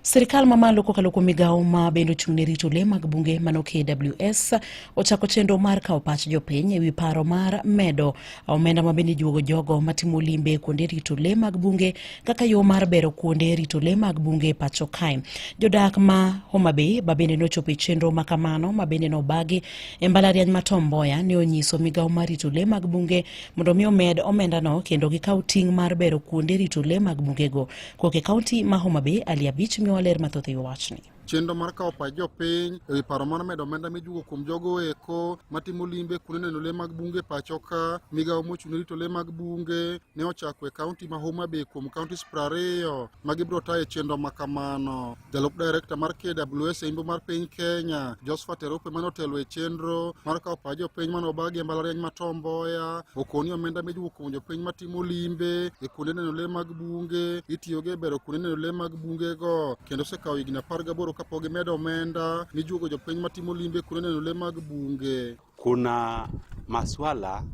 Sirikal mamalo kokalo kuom migawo ma bende ochung' ne rito le mag bunge mano KWS ochako chenro mar kawo pach jopiny ewi paro mar medo omenda ma bende ijuogo jogo matimo limbe kuonde rito le mag bunge kaka yo mar bero kuonde rito le mag bunge pacho kae. Jodak ma Homa Bay ma bende nochopo e chenro ma kamano ma bende nobagi e mbalariany ma Tom Mboya ne onyiso migawo mar rito le mag bunge mondo mi omed omendano kendo gikaw ting' mar bero kuonde rito le mag bungego. Kowuok e kaunti ma Homa Bay, Ali Abich miyowa ler mathoth e wi wachni. Chenro mar kawo pach jopiny e wi paro mar medo omenda mijuogo kuom jogo eko matimo limbe kuonde neno le mag bunge pacho ka, migawo mochung' ne rito le mag bunge ne ochako e kaunti ma Homa Bay kuom counties 20 ma gibiro tayo chenro ma kamano. Jalup direkta mar KWS e imbo mar piny Kenya, Josephat Erope mane otelo e chenro mar kawo pach jopiny mane obagi e mbalariany ma Tom Mboya, okoni omenda mijuogo kuom jopiny matimo limbe e kuonde neno le mag bunge itiyogo e bero kuonde neno le mag bungego kendo osekawo higni 18 kapok gimedo omenda mijuogo jopiny matimo limbe kuonde neno le mag bunge. Kuna maswala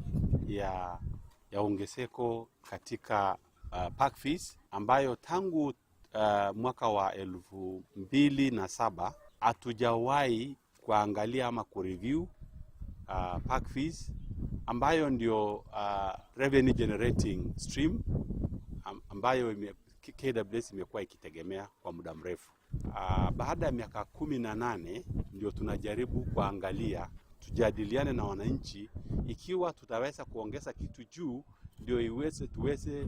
ya ongezeko katika park fees ambayo tangu mwaka wa 2007 hatujawahi kuangalia ama kureview park fees ambayo ndio revenue generating stream ambayo KWS imekuwa ikitegemea kwa muda mrefu. Baada ya miaka 18 ndio tunajaribu kuangalia, tujadiliane na wananchi ikiwa tutaweza kuongeza kitu juu ndio tuweze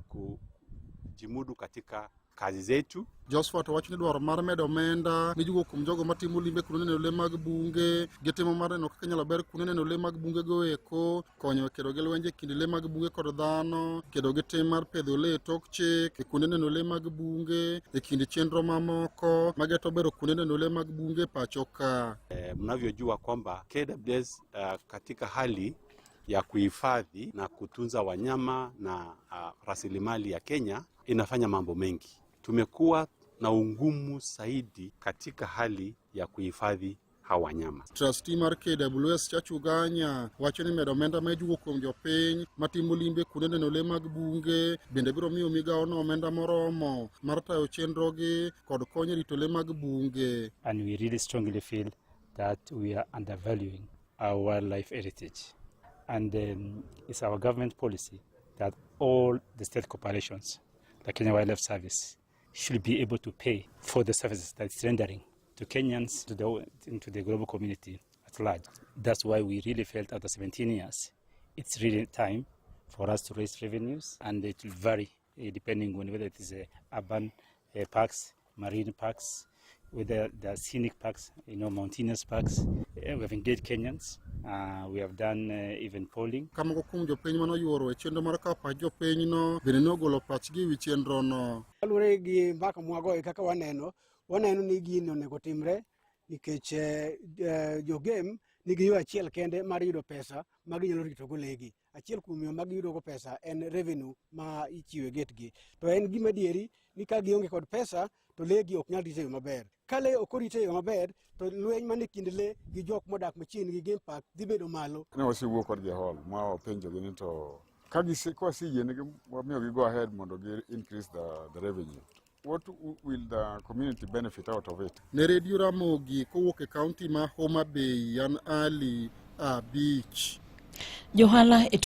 kujimudu katika kazi zetu. Josephat wacho ni dwaro mar medo omenda mijuogo kuom jogo matimo limbe kuonde neno le mag bunge gi timo mar neno kaka inyalo ber kuonde neno le mag bunge go eko konyo e kedo gi lwenje e kind le mag bunge kod dhano, kedo gi tim mar pedho le e tok chik e kuonde neno le mag bunge e kind chenro mamoko mageto bero kuonde neno le mag bunge pacho ka. Mnavyojua kwamba KWS katika hali ya kuhifadhi na kutunza wanyama na rasilimali ya Kenya inafanya mambo mengi. Tumekuwa na ungumu zaidi katika hali ya kuhifadhi hawa wanyama. Trustee mar KWS Chachu Ganya wacho ni medo omenda ma ijuogo kuom jopiny matimo limbe kuonde neno le mag bunge bende biro miyo migawono omenda moromo mar tayo chenrogi kod konyo e rito le mag bunge. And we really strongly feel that we are undervaluing our wildlife heritage. And it's our government policy that all the state corporations, the Kenya Wildlife Service, should be able to pay for the services that it's rendering to Kenyans, into the global community at large. That's why we really felt after 17 years, it's really time for us to raise revenues, and it will vary depending on whether it is urban parks, marine parks, whether there are scenic parks, mountainous parks. We have engaged Kenyans. We have done even polling. Ka moko kuom jopiny mane oyuoro e chenro mar kawo pach jopinyno bende ne ogolo pachgi e wi chenrono. Kaluwore gi mbaka mwagoyo kaka waneno ni gini onego timre nikech jogem nigi yo achiel kende mar yudo pesa ma ginyalo ritogo legi. Achiel kuom yo ma giyudogo pesa en revenue ma ichiwo e gate gi. To en gima adieri ni ka gionge kod pesa to lee gi ok nyal rit e yo maber. Ka lee ok orit e yo maber to lweny mane kind lee gi jok modak machiegni gi game park dhi bedo malo. Ne wasewuoyo kodgi e hall ma wapenjogi ni to ka waseyienegi wamiyogi go ahead mondo gi increase the revenue, what will the community benefit out of it? Ne Radio Ramogi kowuok e kaunti ma Homa Bay, an Ali Abich. Johala e